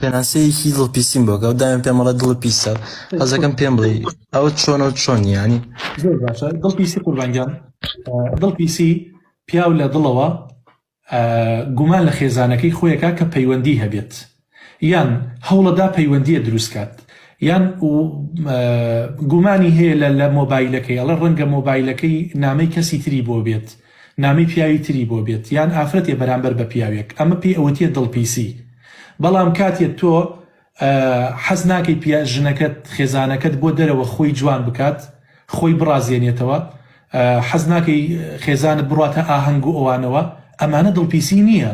پێناسەیەکی دڵ پیسیم بۆ کە دایم پێم ئەڵێ دڵ پیسە حەزەکەم پێم بڵێ ئەوە چۆنە و چۆن یانی زۆر باشە دڵ پیسی قوربان گیان دڵ پیسی پیاو لە دڵەوە گومان لە خێزانەکەی خۆیەکا کە پەیوەندی هەبێت یان هەوڵەدا پەیوەندیە دروست کات یان گومانی هەیە لە لە مۆبایلەکەی ئەڵێ ڕەنگە مۆبایلەکەی نامەی کەسی تری بۆ بێت نامەی پیاوی تری بۆ بێت یان ئافرەتێ بەرامبەر بە پیاوێک ئەمە پێی ئەوتیە دڵپیسی بەڵام کاتێ تۆ حەز ناکەی پیا ژنەکەت خێزانەکەت بۆ دەرەوە خۆی جوان بکات خۆی بڕازێنێتەوە حەز ناکەی خێزانت بڕاتە ئاهەنگ و ئەوانەوە ئەمانە دڵپیسی نییە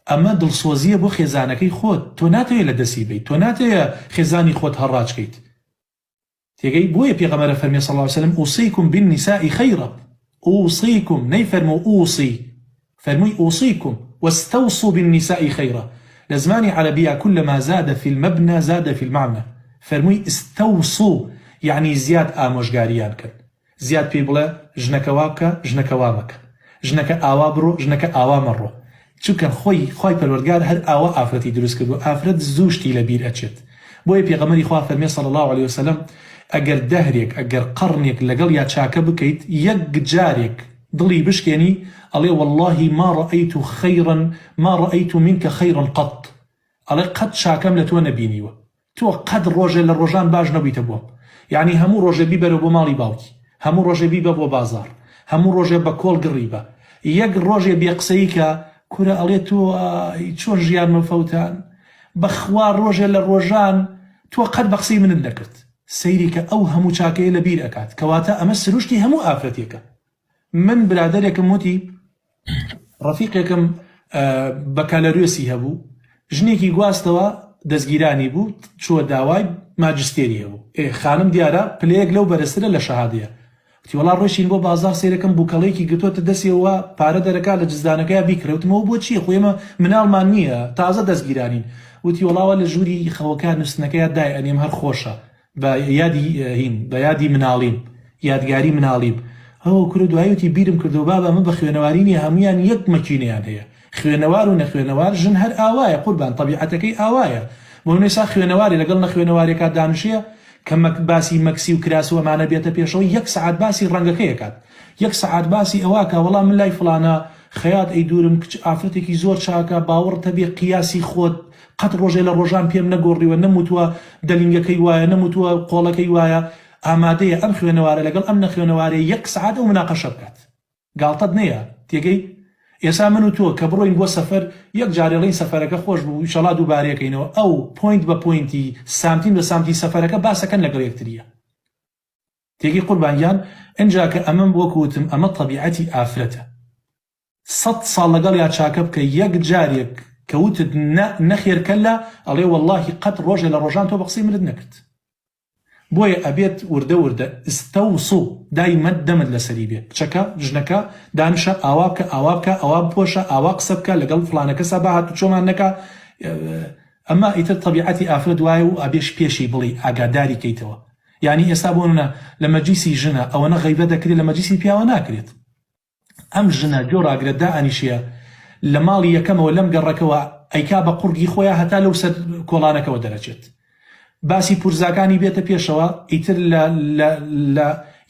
ئەمە دڵسۆزیە بۆ خێزانەکەی خۆت تۆ ناتەوێ لە دەسی بەیت تۆ ناتەوێ خێزانی خۆت هەڕاج کەیت تێگەی بۆیە پێغەمبەر ئەفەرمێ صلی اللە علیە وسلم اوصیکم بالنساء خیرا اوصیکم نەیفەرموو اوصی فەرمووی اوصیکم واستوصوا بالنساء خیرا لە زمانی عەرەبیا کلما زاد فی المبنی زاد فی المعنی فەرمووی استوصوا یەعنی زیاد ئامۆژگاریان کەن زیاد پێی بڵێ ژنەکە وا بکە ژنەکە وا مەکە ژنەکە ئاوا بڕۆ ژنەکە ئاوا مەڕۆ چونکە خۆی خوای پەروەردگار هەر ئاوا ئافرەتی دروست کردوە ئافرەت زوو شتی لە بیر ئەچێت بۆیە پێغەمبەری خوا فەرمێ صلی اللە علیە وسلم ئەگەر دەهرێک ئەگەر قەڕنێک لەگەڵیا چاکە بکەیت یەک جارێک دڵی بشکێنی ئەڵێ واللە ما رأیت خیرا ما رأیت منک خیرا قط ئەڵێ قەت چاکەم لە تۆ نەبینیوە تۆ قەت ڕۆژێ لە ڕۆژان باش نەبوویتە بۆم یانی هەموو ڕۆژێ بیبەرە بۆ ماڵی باوکی هەموو ڕۆژێ بیبە بۆ بازاڕ هەموو ڕۆژێ بە کۆڵ گڕی بە یەک ڕۆژێ بێ قسەیی کە کورە ئەڵێ تۆ ئای چۆن ژیانمە فەوتان بەخوا ڕۆژێ لە ڕۆژان تۆ قەت بە قسەی منت نەکرد سەیری کە ئەو هەموو چاکەیە لە بیر ئەکات کەواتە ئەمە سروشتی هەموو ئافرەتێکە من برادەرێکم وتی ڕەفیقێکم بەکالەریۆسی هەبوو ژنێکی گواستەوە دەستگیرانی بوو چووە داوای ماجستێری هەبوو ئێ خانم دیارە پلەیەک لەو بەرزترە لە شەهادەیە وتی وەڵا ڕۆیشتین بۆ بازاڕ سەیرەکەم بووکەڵەیەکی گرتۆتە دەستیەوە پارە دەرەکا لە جزدانەکەیا بیکڕێ وتم ئەوە بۆ چییە خۆ ئێمە مناڵمان نییە تازە دەستگیرانین وتی وەڵاوە لە ژووری خەوەکە نووستنەکەیا دای ئەنێم هەر خۆشە بە یادی هین بە یادی مناڵیم یادگاری مناڵیم هەوە کورە دوایی وتی بیرم کردەوە بابە ئەمە بە خوێنەواری نیە هەموویان یەک مەکینەیان هەیە خوێنەوار و نەخوێنەوار ژن هەر ئاوایە قوربان تەبیعەتەکەی ئاوایە بۆ منێ سا خوێنەوارێ لەگەڵ نەخوێنەوارێکا دانشێ کە مەک باسی مەکسی و کراس و ئەمانە بێتە پێشەوە یەک سەعات باسی ڕەنگەکەی ئەکات یەک سەعات باسی ئەوە ئەکا وەڵا من لای فڵانە خەیات ئەیدورم کچ ئافرەتێکی زۆر چاکە باوەڕت هەبێ قیاسی خۆت قەت ڕۆژێ لە ڕۆژان پێم نەگۆڕیوە نەموتووە دەلینگەکەی وایە نەموتووە قۆڵەکەی وایە ئامادەیە ئەم خوێنەوارە لەگەڵ ئەم نەخوێنەوارەیە یەک سەعات ئەو مناقەشە بکات گاڵتەت نەیە تێگەی ئێسا من و تۆ کە بڕۆین بۆ سەفەر یەک جارێ ڵێین سەفەرەکە خۆش بوو ئیشەڵا دووبارەیەکەینەوە ئەو point بە point ی سانتیم بە سانتی سەفەرەکە باسەکەن لەگەڵ یەکتریە تێگەی قوربان گیان ئنجا کە ئەمەم وەکو وتم ئەمە تەبیعەتی ئافرەتە سەت ساڵ لەگەڵیا چاکە بکە یەک جارێک کە وتت نە نەخێر کەلا ئەڵێ وەڵاهی قەت ڕۆژێ لە ڕۆژان تۆ بە قسەی منت نەکرد بۆیە ئەبێت وردە وردە استوصو دایمەت دەمت لەسەری بێ کچەکە ژنەکە دانشە ئاوا بکە ئاوا بکە ئەوا بپۆشە ئاوا قسە بکە لەگەڵ فڵانە کەسا با هاتوچۆمان نەکا ئەمە ئیتر تەبیعەتی ئافرەت وایە و ئەبێش پێشی بڵێی ئاگاداری کەیتەوە یانی ئێستا بۆ نمونە لە مەجلیسی ژنە ئەوەنە غەیبە دەکرێت لە مەجلیسی پیاوە ناکرێت ئەم ژنە گوێ ڕاگرە دائەنیشێ لە ماڵی یەکەمەوە لەم گەڕەکەوە ئەیکا بە قوڕگی خۆیا هەتا لەو سەر کۆڵانەکەوە دەرەچێت باسی پورزاکانی بێتە پێشەوە ئیتر لە لە لە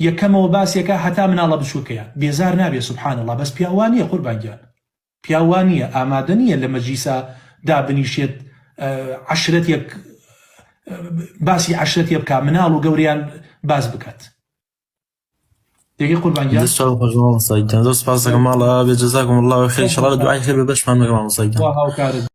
یەکەمەوە باسێکە هەتا مناڵە بچووکەیە بێزار نابێ سبحان الله بەس پیاو وا نییە قوربان گیان پیاو وا نییە ئامادە نییە لە مەجلیسا دابنیشێت عەشرەتێک باسی عەشرەتێ بکا مناڵ و گەوریان باس بکات دەگەی قوربان گیان دەست چاو خۆش مامۆستا گیان زۆر سپاس دەکەم ماڵ ئاوا بێ جزاکم الله خیر ان شاء الله دوعای خێر بە بەشمان بکە مامۆستا گیان خوا هاوکارت.